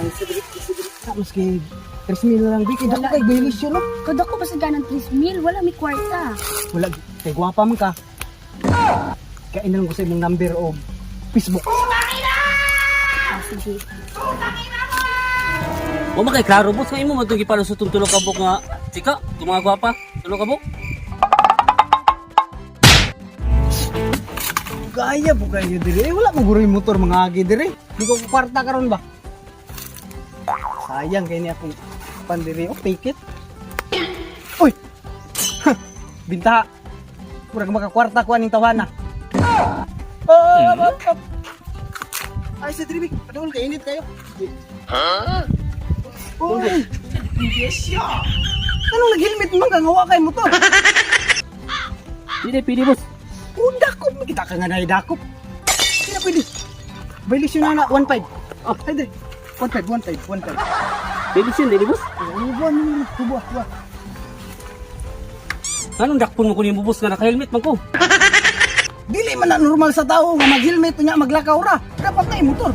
Ang Cedric, Cedric. Maski 3 mil lang, di. Kay dako kay violation, no? Kada ko pa sa ganang 3 mil, wala may kwarta. Wala, kay gwapa man ka. Kain na lang ko sa imong number o Facebook. Ah, sige. Wa man kay klaro, boss, nga imo man itong gipalusot tong tulo ka buok nga chika, itong mga gwapa, tulo ka buok. Gaya po kayo dire. Eh, wala mo guro yung motor mga agi dire. Di ko kwarta karon ba? Sayang kay niya akong pandiri. Oh, take it. Uy! Binta. Murag makakwarta ko aning tawana. Oh, oh, oh, oh. Ay, sa Tribic, padul kay init kayo. Ha? Uy! Yes, ya. Anong nag-helmet man kang hawa kay motor? Pili, pili, boss. Oh, dakop. Kita ka nga na dakop. Hindi na pwede. Violation na na, 1.5. Oh, hayde. 1.5, 1.5, 1.5. Pili siya, dili, boss. Oh, buwan, buwan, buwan. Anong dakpon mo ko nimo, boss, nga naka-helmet man ko? Dili man na normal sa tao nga mag-helmet nya maglakaw ra. Dapat na motor.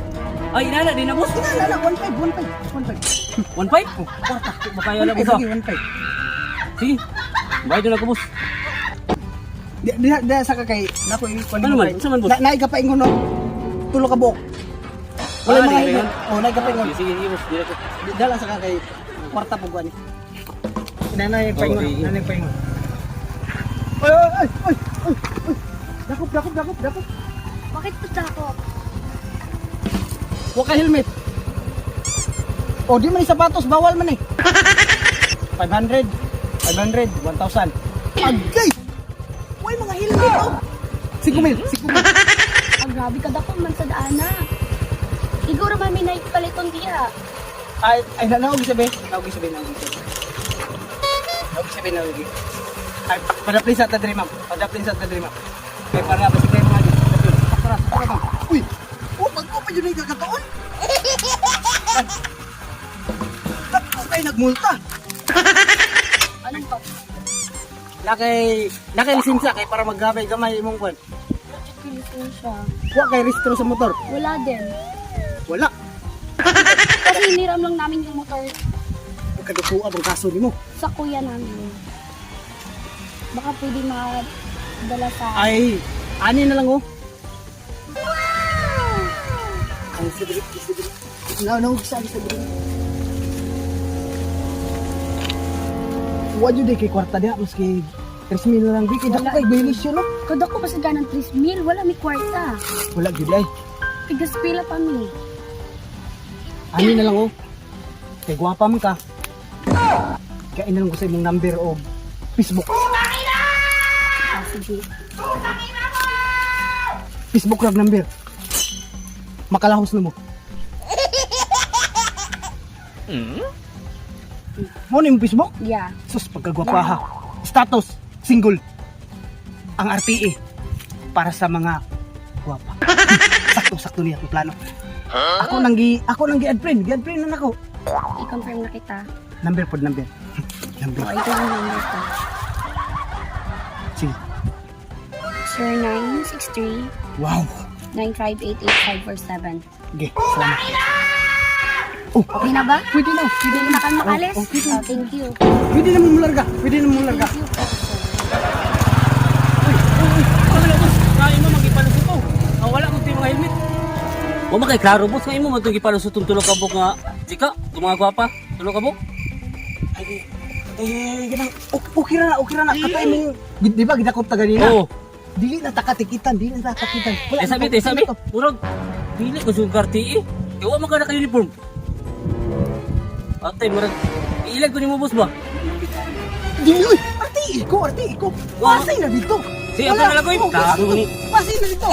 Ay, inana, di na, boss. Ina na na, 1.5, 1.5, 1.5. 1.5? Oh, kwarta. Makaya na, boss, ah. Sige, 1.5. Sige. Bayad na lang ko, boss. Di di di sa ka kay nako i kuan Ano man? Sa man, boss? Na naay ka pa ingon no. Tulo ka buok. Wala Ah, mga di helmet. ba yun? Oh, naay ka pa ingon. Sige, sige, sige, boss. Di na ko. Di dala sa ka kay kwarta po kuan. Ina na yung paingon, Oh, sige. ina na yung paingon. Oy, oy, oy, oy, oy, oy. Dakop, dakop, dakop, dakop. Bakit po dako? Wa ka helmet. O di man ni sapatos, bawal man eh. 500, 500, 1,000. Agay! Way mga helmet oh. 5,000, 5,000. Ah, grabe kada ko man sa daana. Iguro man may night paliton diha. Ay, ay, na naog sabi, naog sabi, naog sabi. Naog sabi, naog. Ay, padaplin sa tadri ma'am. Padaplin sa tadri ma'am. Kay para basta kayo mga di. Tara, tara ma'am. Uy! Oh, pagko pa yun ay kakataon. Takbo kayo nagmulta. Anong pa? Nakay nakay lisensya kay para maggabay gamay imong kwan. Check yung lisensya. Wa kay rehistro sa motor. Wala din. Wala. Kasi hiniram lang namin yung motor Kadukuha ang kaso nimo. sa kuya namin. Baka pwede madala sa... Ay, ani na lang oh. Ang Cedric, Cedric. Na na sa Cedric. Wa jud kay kwarta diha maski 3,000 na lang di kay dako Wala. kay violation no. Kada ko pa sa ganang 3 mil, wala may kwarta. Wala gyud ay. Tigaspila pa mi. Ani na lang oh. Kay gwapa man ka. Kain na lang ko sa imong number o Facebook. Ah, sige. Facebook rag number. Makalahos na mo. Mo ni imong Facebook? Yeah. Sus, pagkagwapaha. Status, single. Ang RTA, para sa mga gwapa. Sakto-sakto niya ang plano. Ako nang gi-add friend, gi-add friend na nako. I-confirm na kita. Number pod number. Number. O, ito yung number ko. Sige. 0963 Wow. 9588547. Okay, salamat. Oh, Okay na ba? pwede na, pwede Pwede na. na kami makalis? Oh, oh, pwede, Oh, thank you. pwede na mo mularga, pwede na mo mularga. Thank you po, sir. Uy, uy, uy. Ano na, boss? Nga imo magipalusot to. Ah, wala ko mga helmet. Wa man kay klaro, boss, nga imo man itong gipalusot tong tulo ka buok nga chika, itong mga gwapa, tulo ka buok. Ay, eh, ganang, okay ra na, okay ra na. Katay mong, di ba, gidakop ta ganina? Oo. Dili na takatikitan, dili na takatikitan. Wala Eh, na sabi, to, eh, sabi, wala na to. murag, dili ko yung RTA. Eh, wa man ka naka-uniform. Atay, murag, iilag ko ni mo, boss ba? Dili, uy! Arte, iko, arte, iko. Pasay na dito. Sige, ako na lang, uy. Oh, Klaro ni. Pasay na dito.